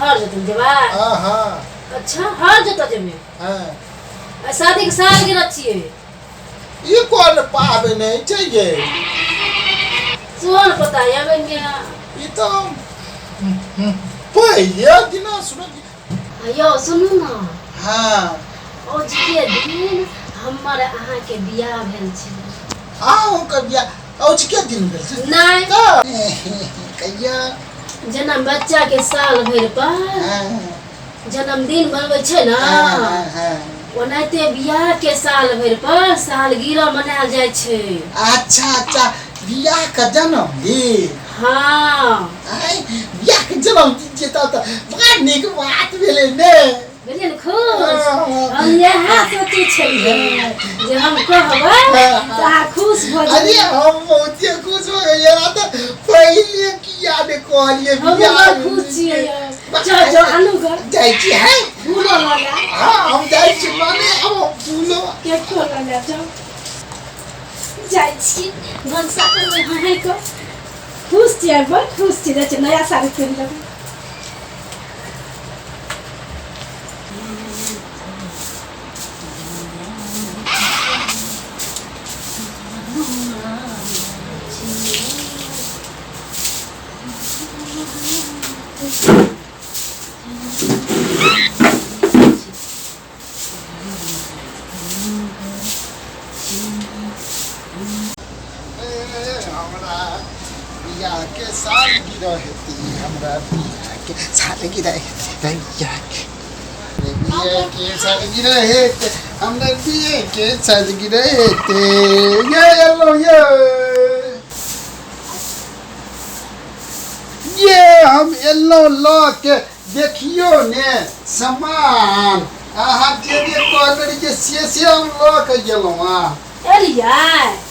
हर जतन जेबै? हाँ हाँ। अच्छा, हर जतऽ जेबै? हाँ। आ शादीके सालगिरह छियै। ई कोन पाबनि होइ छै ये? सेहो ने पता यऽ बहिनिया। ई तऽ पहिले दिना सुनल। यौ सुनू ने। हाँ। औजके दिन हमर अहाँके बियाह भेल छै। अहूँके बियाह औजके दिन भेल छै? नहि। तऽ कहिया? जेना बच्चाके साल भरि पर जन्मदिन मनबै छै ने, ओनाहिते बियाह के साल भरि पर सालगिरह मनायल जाइ छै। अच्छा अच्छा, बियाह के जन्मदिन? हाँ। आइ बियाह के जन्मदिन छै तब तऽ बड़ा नीक बात भेलै ने। भेलियै ने खुश? हम इएह सोचै छलियै जे हम कहबै तऽ अहाँ खुश भऽ अरे जेबै। हम बहुते खुश हो गेलियै। तऽ पहिले किया ने कहलियै? हम बियाह बड़ खुश छियै यौ। चल चल, आनू ग। जाइ छी है। फूलो लऽ ले। हाँ, हम जाइ छी, माने अब हम फूलो केको लऽ ले। जाउ, जाइ छी भनसा करबै। हँ कऽ खुश छियै, बड़ खुश छी। जाइ छी, नया साड़ी पहिर लेबै। हमरा बियाह के सालगिरह हेतै, हमरा बियाह के सालगिरह हेतै, बियाह के बियाह के सालगिरह हेतै, हमरा बियाह के सालगिरह हेतै। ये एलहुँ ये, ये हम एलहुँ लऽ के, देखियौ ने सामान। अहाँ जे जे कहने रहियै से से हम लऽ के गेलहुँ। हँ, एलियै।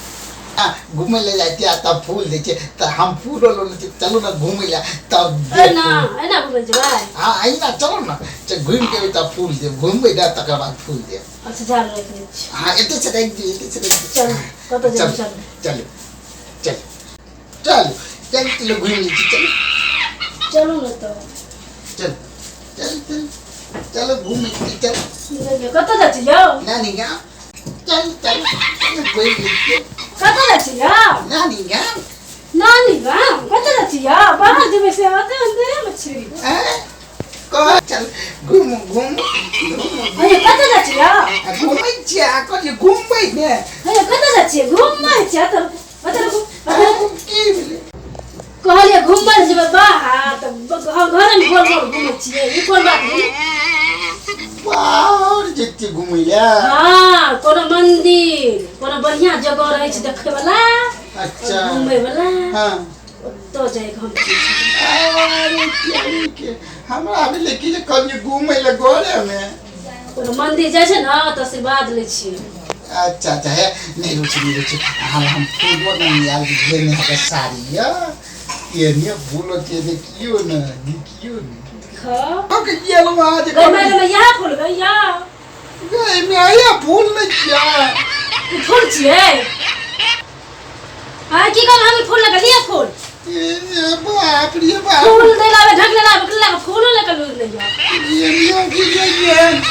घूमै लए जाइ छियै तब फूल दै छै, तऽ हम फूलो लऽ लै छियै। चलू ने घूमै लए तब। एना एना घुमै जेबै? हँ, अहिना चलू ने, घुमि के एबै तब फूल देब। घुमबै ने तकर बाद फूल देब। अच्छा, झाड़ राखि दै छी। हँ, एते से राखि दियौ, एते से राखि दियौ। चलू, कतऽ जेबै? चलू। चलू। चलू चलू चलू चलू चलू, घुमि लै छी, चलू। चलू ने तऽ। चलू चलू चलू चलू, घुमै छी, चलू। कतऽ जाइ छी यौ? नानी गाम, चलू चलू चलू, घुमि लै छी। कतऽ जाइ छी यौ? नानी गाम। नानी गाम कतऽ जाइ छी यौ? बाहर जेबै से ओते अन्दरेमे छी। आँय? कह, चल घुमू घुमू घुमू। हे, कतऽ जाइ छी यौ? आ घुमै छियै, आ कहलियै घुमबै ने। हे, कतऽ जाइ छियै? घुमै छियै? ओतऽ रुकू, ओतऽ रुकू, ओतऽ रुकू। की भेलै? कहलियै घुमै लए जेबै बाहर तऽ घरेमे गोल गोल घुमै छियै, ई कोन बात भेलै? बाहर जेतै घुमै लए? हँ, कोनो मंदिर, कोनो बढ़िआँ जगह रहै छै देखै वला, अच्छा, घुमै वला। हँ, ओतऽ जाइके हम छी। अरे तेरी के, हमरा भेलै कि जे कहलियै घुमै लए घरेमे। कोनो मंदिर जाइ छै ने तऽ आशीर्वाद लै छियै। अच्छा अच्छा, हे नहि रुचि, नहि रुचि। हम फूलो नहि आयल लेने हके साड़ी यऽ, एने फूलो के देखियौ ने, देखियौ ने। खा के गेलहुँ अहाँ जे गई मारे इएह फूल गई या। गई में आया फूल नहि छियै? ई फूल छियै? हाँ, की कहल? हम ई फूल लगा लिअ फूल। ए बाप रे बाप। फूल दे लावे, ढक ले लावे, ढक लावे, फूलो लेकर लूर नहीं जाओ। ये मियाँ की ये ये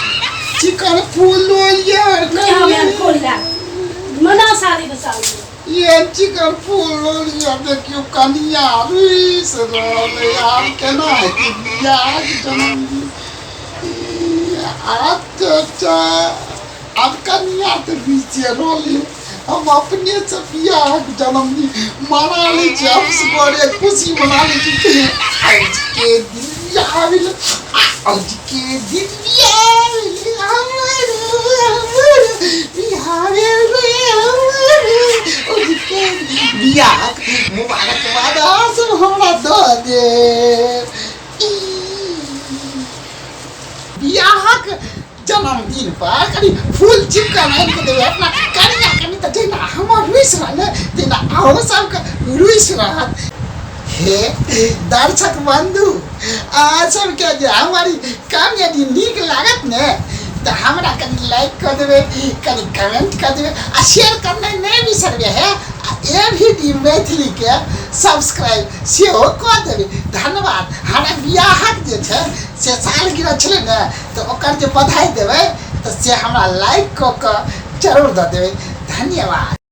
चिकन फूल लो यार। नहीं, हम यहाँ फूल ला मना शादी के साल में। ये चिकन फूल लो यार, देखियो कनिया रुइस रहलै, आब केना हेतै बियाह के जन्मदिन? अच्छा अच्छा, आब कनिया तऽ बीचे रहलै, हम अपने से बियाह के जन्मदिन मना लै छी, हम सगरे खुशी मना लै छी। आज के दिन बियाह भेलै, आज के दिन बियाह भेलै, हमर हमर बियाह भेलै, हमर आज के बियाह मुबारकबाद अहाँ सब हमरा दऽ देब। ई बियाहक जन्मदिन पर कनि फूल चिपकल आनि कऽ देबै अपना कनिया कनि, तऽ जहिना हमर रुसि रहलै तहिना अहूँ सबके रुसि रहत। हे दर्शक बंधु, अहाँ सबके जे हमर ई काम यदि नीक लागत ने तऽ हमरा कनि लाइक कऽ देबै, कनि कमेंट कऽ देबै आ शेयर करनाइ नहि बिसरबै। हे, आ ए भी डी मैथिलीके सब्सक्राइब सेहो कऽ देबै। धन्यवाद। हमरा बियाहक जे छै से सालगिरह छलै ने, तऽ ओकर जे बधाई देबै तऽ से हमरा लाइक कऽ कऽ जरूर दऽ देबै। धन्यवाद।